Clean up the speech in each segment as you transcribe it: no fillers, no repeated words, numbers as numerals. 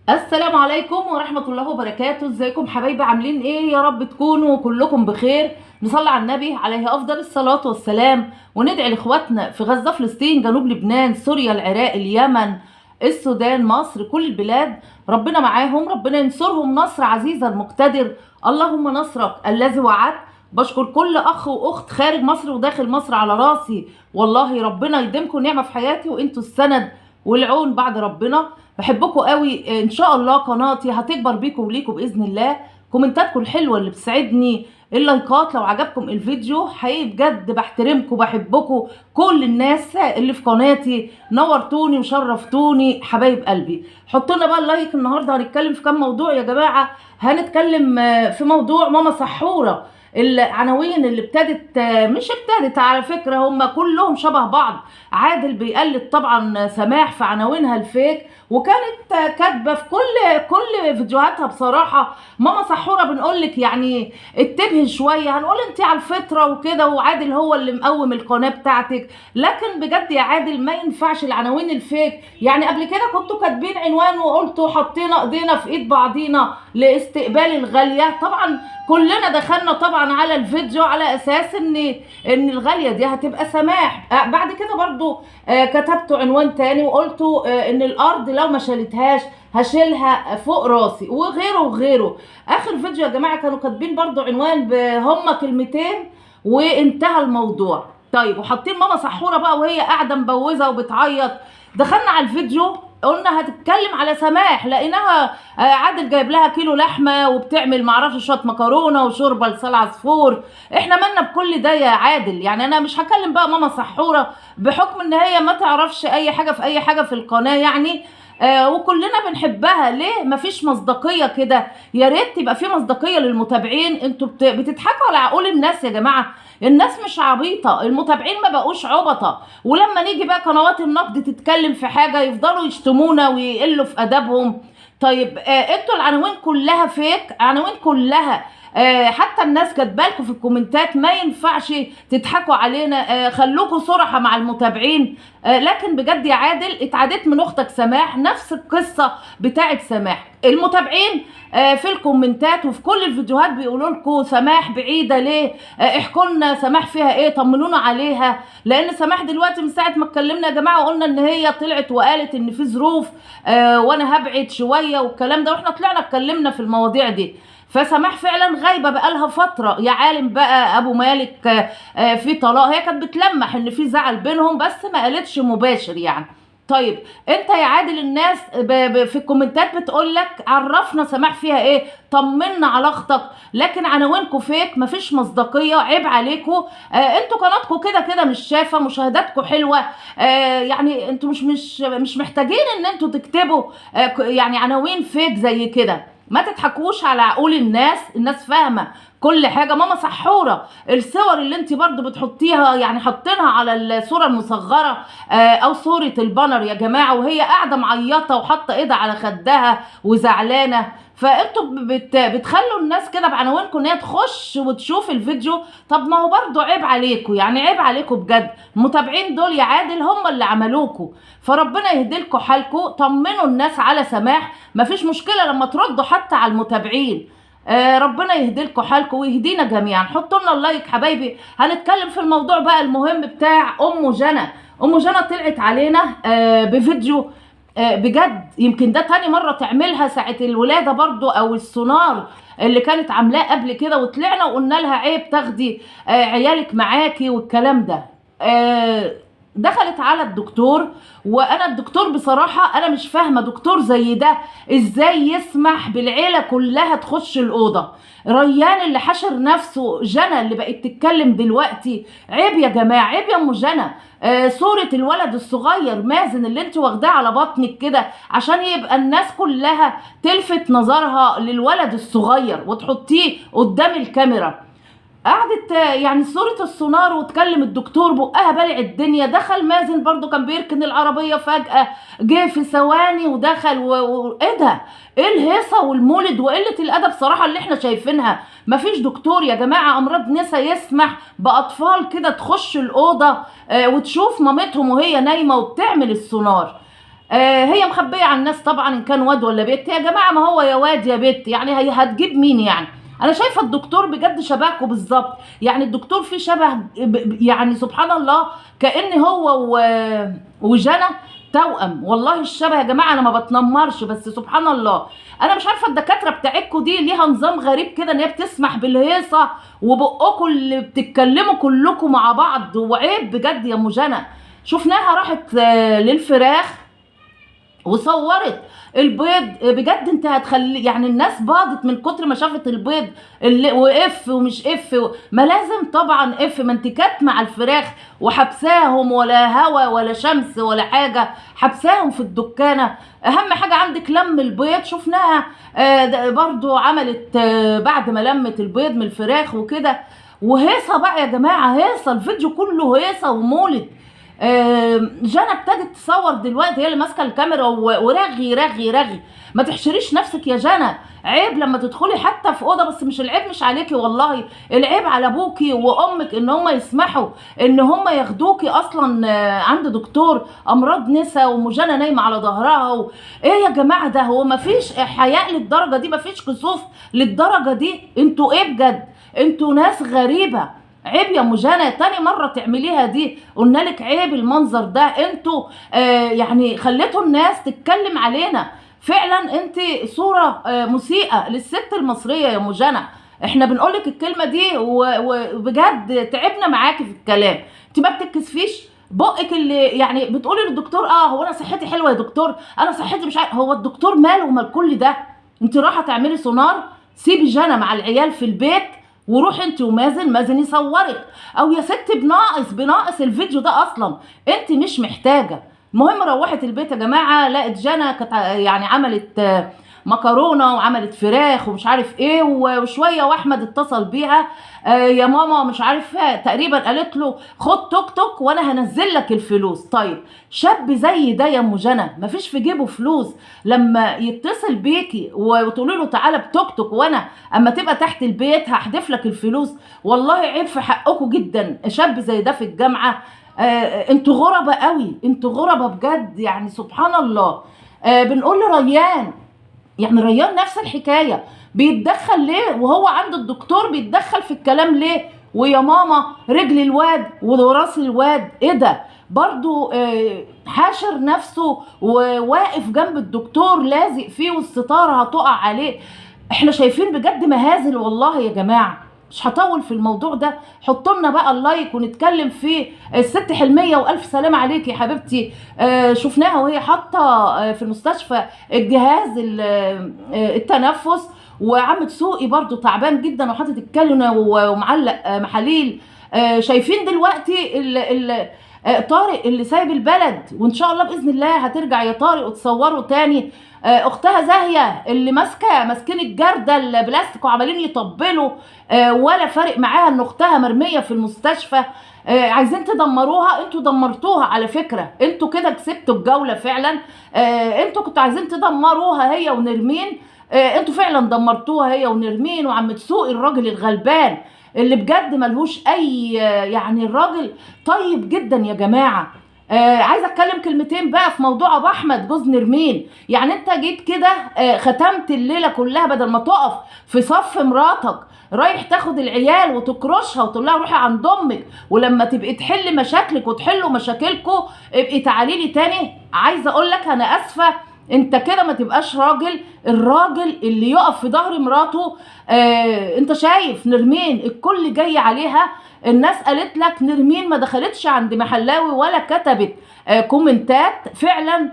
السلام عليكم ورحمة الله وبركاته. ازيكم حبايبي؟ عاملين ايه؟ يا رب تكونوا كلكم بخير. نصلي على النبي عليه افضل الصلاة والسلام، وندعي لاخواتنا في غزة، فلسطين، جنوب لبنان، سوريا، العراق، اليمن، السودان، مصر، كل البلاد. ربنا معاهم، ربنا ينصرهم نصر عزيز المقتدر. اللهم نصرك الذي وعدت. بشكر كل اخ واخت خارج مصر وداخل مصر على راسي، والله ربنا يديمكم نعمة في حياتي، وانتوا السند والعون بعد ربنا. بحبكم قوي. ان شاء الله قناتي هتكبر بيكم وليكم باذن الله. كومنتاتكم الحلوة اللي بتسعدني، اللايكات لو عجبكم الفيديو، حقيقي بجد بحترمكم بحبكم. كل الناس اللي في قناتي نورتوني وشرفتوني حبايب قلبي. حطوا لنا بقى ال like. النهارده هنتكلم في كام موضوع يا جماعة. هنتكلم في موضوع ماما سحوره، العناوين اللي ابتدت، مش ابتدت على فكرة، هم كلهم شبه بعض. عادل بيقلد طبعا سماح في عناوينها ال fake، وكانت كاتبه في كل فيديوهاتها. بصراحة ماما سحوره بنقولك يعني اتبهي شوية، هنقول انت على الفطرة وكده، وعادل هو اللي مقوم القناة بتاعتك، لكن بجد يا عادل ما ينفعش العناوين ال fake. يعني قبل كده كنتوا كاتبين عنوان وقلتوا حطينا ايدينا في ايد بعضينا لاستقبال الغالية. طبعا كلنا دخلنا طبعا على الفيديو على اساس ان الغالية دي هتبقى سماح. بعد كده برضو كتبت عنوان تاني وقلتوا ان الارض لو ما شالتهاش هشيلها فوق راسي، وغيره وغيره. اخر فيديو يا جماعة كانوا كاتبين برضو عنوان هما كلمتين وانتهى الموضوع. طيب وحاطين ماما سحوره بقى وهي قاعدة مبوزه وبتعيط. دخلنا على الفيديو قلنا هتتكلم على سماح، لقيناها عادل جايب لها كيلو لحمه وبتعمل معرفش شوية مكرونه وشوربه لسان عصفور. احنا مالنا بكل ده يا عادل؟ يعني انا مش هكلم بقى ماما سحوره بحكم ان هي ما تعرفش اي حاجة في اي حاجة في القناة يعني، وكلنا بنحبها. ليه مفيش مصداقية كده؟ يا ريت يبقى في مصداقية للمتابعين. انتوا بتضحكوا على عقول الناس يا جماعة. الناس مش عبيطه، المتابعين ما بقوش عبطه. ولما نيجي بقى قنوات النقد تتكلم في حاجة يفضلوا يشتمونا ويقلوا في ادبهم. طيب انتوا العناوين كلها fake، عناوين كلها، حتى الناس كاتبالكوا في الكومنتات ما ينفعش تضحكوا علينا، خلوكوا صراحة مع المتابعين. لكن بجد يا عادل اتعاديت من اختك سماح، نفس القصة بتاعت سماح. المتابعين في الكومنتات وفي كل الفيديوهات بيقولوا لكم سماح بعيدة ليه؟ احكوا لنا سماح فيها ايه، طمنونا عليها. لان سماح دلوقتي من ساعة ما اتكلمنا يا جماعة وقلنا ان هي طلعت وقالت ان في ظروف، وانا هبعد شوية والكلام ده، واحنا طلعنا اتكلمنا في المواضيع دي. فسماح فعلا غايبة بقالها فترة يا عالم. بقى ابو مالك في طلاق، هي كانت بتلمح ان في زعل بينهم بس ما قالتش مباشر يعني. طيب انت يا عادل الناس في الكومنتات بتقولك عرفنا سماح فيها ايه، طمنا على اختك، لكن عناوينكم fake، مفيش مصداقية، عيب عليكم. انتوا قناتكم كده كده مش شافه، مشاهداتكم حلوة، يعني انتوا مش محتاجين ان انتوا تكتبوا يعني عناوين fake زي كده. ما تضحكوش على عقول الناس، الناس فاهمه كل حاجة. ماما سحوره الصور اللي انت برضو بتحطيها، يعني حاطينها على الصورة المصغرة او صوره ال banner يا جماعة، وهي قاعدة معيطه وحاطه ايدها على خدها وزعلانه. فانتوا بتخلوا الناس كده بعناوينكم ان هي تخش وتشوف الفيديو. طب ما هو برضو عيب عليكم، يعني عيب عليكم بجد. المتابعين دول يا عادل هم اللي عملوكوا، فربنا يهديلكوا حالكم. طمنوا الناس على سماح، مفيش مشكلة لما تردوا حتى على المتابعين. ربنا يهديلكوا حالكم ويهدينا جميعا. حطوا لنا ال like حبايبي. هنتكلم في الموضوع بقى المهم بتاع ام جنى. ام جنى طلعت علينا بفيديو بجد يمكن ده تاني مرة تعملها، ساعة الولادة برضو او السونار اللي كانت عاملاه قبل كده، وطلعنا وقلنا لها عيب تاخدي عيالك معاكي والكلام ده. دخلت على الدكتور، وانا الدكتور بصراحة انا مش فاهمة دكتور زي ده ازاي يسمح بالعيلة كلها تخش الأوضة. ريان اللي حشر نفسه، جنى اللي بقت تتكلم دلوقتي، عيب يا جماعة، عيب يا ام جنى. صورة الولد الصغير مازن اللي انت واخداه على بطنك كده عشان يبقى الناس كلها تلفت نظرها للولد الصغير وتحطيه قدام الكاميرا. قعدت يعني صورة السونار وتكلم الدكتور، بقها بلع الدنيا. دخل مازن برضو كان بيركن العربية، فجأة جه في ثواني ودخل ايه ده؟ ايه الهيصة والمولد وقلة الأدب صراحة اللي احنا شايفينها؟ مفيش دكتور يا جماعة أمراض نسا يسمح بأطفال كده تخش الأوضة وتشوف مامتهم وهي نايمة وبتعمل السونار. هي مخبيه على الناس طبعا ان كان واد ولا بنت. يا جماعة ما هو يا واد يا بنت، يعني هي هتجيب مين يعني؟ انا شايفه الدكتور بجد شبهكم بالظبط، يعني الدكتور فيه شبه، يعني سبحان الله كأن هو وجنى توأم. والله الشبه يا جماعة، انا ما بتنمرش بس سبحان الله. انا مش عارفه الدكاترة بتاعتكم دي ليها نظام غريب كده، ان هي بتسمح بالهيصه وبقكم اللي بتتكلموا كلكم مع بعض، وعيب بجد يا ام جنى. شفناها راحت للفراخ وصورت البيض، بجد انت هتخلي يعني الناس باضت من كتر ما شافت البيض اللي واف ومش اف ما لازم طبعا اف، ما انت كاتمه على الفراخ وحبساهم، ولا هوا ولا شمس ولا حاجة، حبساهم في الدكانه. اهم حاجة عندك لم البيض. شفناها برضو عملت بعد ما لمت البيض من الفراخ وكده، وهيصه بقى يا جماعة، هيصه الفيديو كله هيصه ومولد. جنى ابتدت تصور دلوقتي، هي اللي ماسكه الكاميرا ورغي رغي رغي. ما تحشريش نفسك يا جنى، عيب لما تدخلي حتى في اوضة. بس مش العيب مش عليكي والله، العيب على ابوكي وامك ان هم يسمحوا ان هم ياخدوكي اصلا عند دكتور امراض نسا، ومجنى نايمة على ظهرها ايه يا جماعة ده؟ هو ما فيش حياء للدرجة دي؟ ما فيش كسوف للدرجة دي؟ انتوا ايه بجد؟ انتوا ناس غريبة. عيب يا مجانة، تاني مرة تعمليها دي، قلنا لك عيب المنظر ده. انتوا يعني خليتوا الناس تتكلم علينا. فعلا انت صورة مسيئة للست المصرية يا مجانة. احنا بنقولك الكلمة دي وبجد تعبنا معاكي في الكلام. انت ما بتتكسفيش بقك اللي يعني بتقولي للدكتور هو انا صحتي حلوة يا دكتور، انا صحتي مش عارف. هو الدكتور ماله ومال كل ده؟ انت رايحة تعملي سونار، سيبي جنى مع العيال في البيت وروح انت ومازن، مازن يصورك، او يا ست بناقص الفيديو ده اصلا، انت مش محتاجه. المهم روحت البيت يا جماعة، لقت جنى كانت يعني عملت مكرونه وعملت فراخ ومش عارف ايه، وشوية واحمد اتصل بيها، يا ماما مش عارف، تقريبا قالت له خد توك توك وانا هنزل لك الفلوس. طيب شاب زي ده يا ام جنى مفيش في جيبه فلوس، لما يتصل بيكي وتقولي له تعالى بتوك توك وانا اما تبقى تحت البيت هحدف لك الفلوس، والله عيب في حقكم جدا. شاب زي ده في الجامعة، انتوا غربه قوي، انتوا غربه بجد يعني سبحان الله. بنقول لريان، يعني ريان نفس الحكاية، بيتدخل ليه وهو عند الدكتور؟ بيتدخل في الكلام ليه؟ ويا ماما رجل الواد وراس الواد، ايه ده؟ برضو حاشر نفسه وواقف جنب الدكتور لازق فيه والستاره هتقع عليه. احنا شايفين بجد مهازل والله يا جماعة. مش هطول في الموضوع ده، حطوا لنا بقى ال like ونتكلم فيه. الست حلميه والف سلامه عليك يا حبيبتي، شفناها وهي حاطه في المستشفى الجهاز التنفس، وعم تسوقي برضو تعبان جدا وحاطط الكالونه ومعلق محاليل. شايفين دلوقتي طارق اللي سايب البلد، وان شاء الله باذن الله هترجع يا طارق وتصوره تاني. اختها زاهيه اللي ماسكين الجرده البلاستيك وعمالين يطبلوا، ولا فارق معاها ان اختها مرمية في المستشفى. عايزين تدمروها، انتوا دمرتوها على فكرة، انتوا كده كسبتوا الجولة فعلا. انتوا كنتوا عايزين تدمروها هي ونرمين، انتوا فعلا دمرتوها هي ونرمين وعم تسوقي الراجل الغلبان اللي بجد ملهوش اي، يعني الراجل طيب جدا يا جماعة. عايزه اتكلم كلمتين بقى في موضوع ابو احمد جوز نرمين. يعني انت جيت كده ختمت الليلة كلها، بدل ما تقف في صف مراتك رايح تاخد العيال وتكرشها وتقول لها روحي عند امك، ولما تبقي تحل مشاكلك وتحلوا مشاكلكوا ابقي تعالي لي تاني. عايزه اقول لك انا اسفه، انت كده ما تبقاش راجل. الراجل اللي يقف في ظهر مراته، انت شايف نرمين الكل جاي عليها، الناس قالت لك نرمين ما دخلتش عند محلاوي ولا كتبت كومنتات. فعلا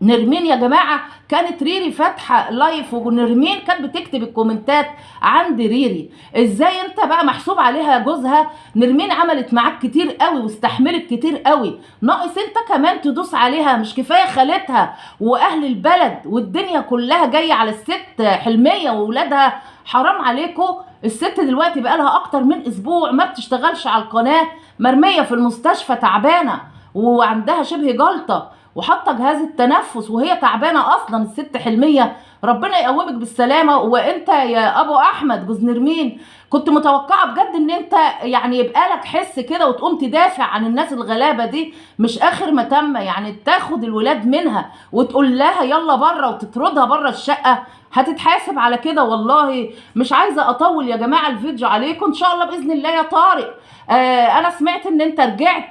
نرمين يا جماعة كانت ريري فاتحة live، ونرمين كانت بتكتب الكومنتات عند ريري. ازاي انت بقى محسوب عليها جوزها؟ نرمين عملت معاك كتير قوي واستحملت كتير قوي، ناقص انت كمان تدوس عليها؟ مش كفاية خالتها واهل البلد والدنيا كلها جاية على الست حلميه واولادها؟ حرام عليكم. الست دلوقتي بقالها اكتر من اسبوع ما بتشتغلش على القناة، مرمية في المستشفى تعبانة وعندها شبه جلطة وحاطه جهاز التنفس وهي تعبانة اصلا. الست حلميه ربنا يقومك بالسلامة. وانت يا ابو احمد جوز نرمين كنت كنت متوقعه بجد ان انت يعني يبقى لك حس كده وتقوم تدافع عن الناس الغلابة دي، مش اخر ما تم يعني تاخد الولاد منها وتقول لها يلا بره وتطردها بره الشقة. هتتحاسب على كده والله. مش عايزه اطول يا جماعة الفيديو عليكم. ان شاء الله باذن الله يا طارق، انا سمعت ان انت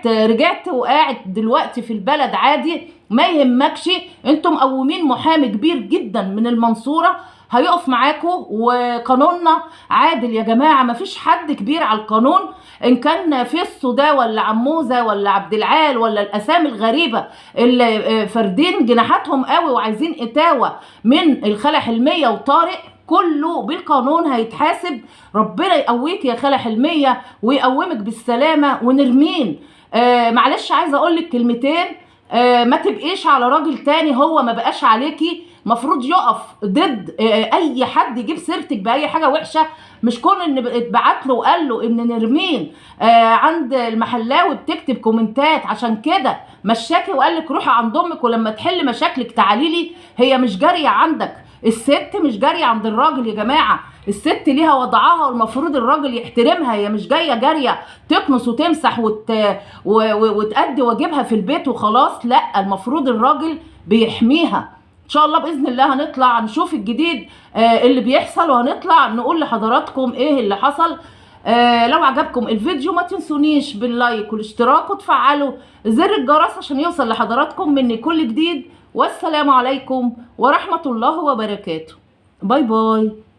رجعت وقاعد دلوقتي في البلد عادي، ما يهمكش. انتم مقومين محامي كبير جدا من المنصورة هيقف معاكم، وقانوننا عادل يا جماعة، مفيش حد كبير على القانون، ان كان فيسو ده ولا عموزه ولا عبد العال ولا الاسامي الغريبة اللي فاردين جناحاتهم قوي وعايزين اتاوه من الخالة حلميه وطارق، كله بالقانون هيتحاسب. ربنا يقويك يا خاله حلميه ويقومك بالسلامة. ونرمين معلش عايزه اقول لك كلمتين، ما تبقيش على راجل تاني هو ما بقاش عليكي، مفروض يقف ضد اي حد يجيب سيرتك باي حاجة وحشة. مش كون ان اتبعت له وقال له ان نرمين عند المحلاوي بتكتب كومنتات عشان كده مشاكي وقال لك روحي عند امك ولما تحل مشاكلك تعالي لي. هي مش جارية عندك، الست مش جارية عند الراجل يا جماعة، الست ليها وضعها والمفروض الراجل يحترمها. هي مش جاية جارية تكنس وتمسح وتأدي واجبها في البيت وخلاص، لا، المفروض الراجل بيحميها. ان شاء الله باذن الله هنطلع نشوف الجديد اللي بيحصل، وهنطلع نقول لحضراتكم ايه اللي حصل. لو عجبكم الفيديو ما تنسونيش باللايك والاشتراك وتفعلوا زر الجرس عشان يوصل لحضراتكم مني كل جديد. والسلام عليكم ورحمة الله وبركاته. bye bye.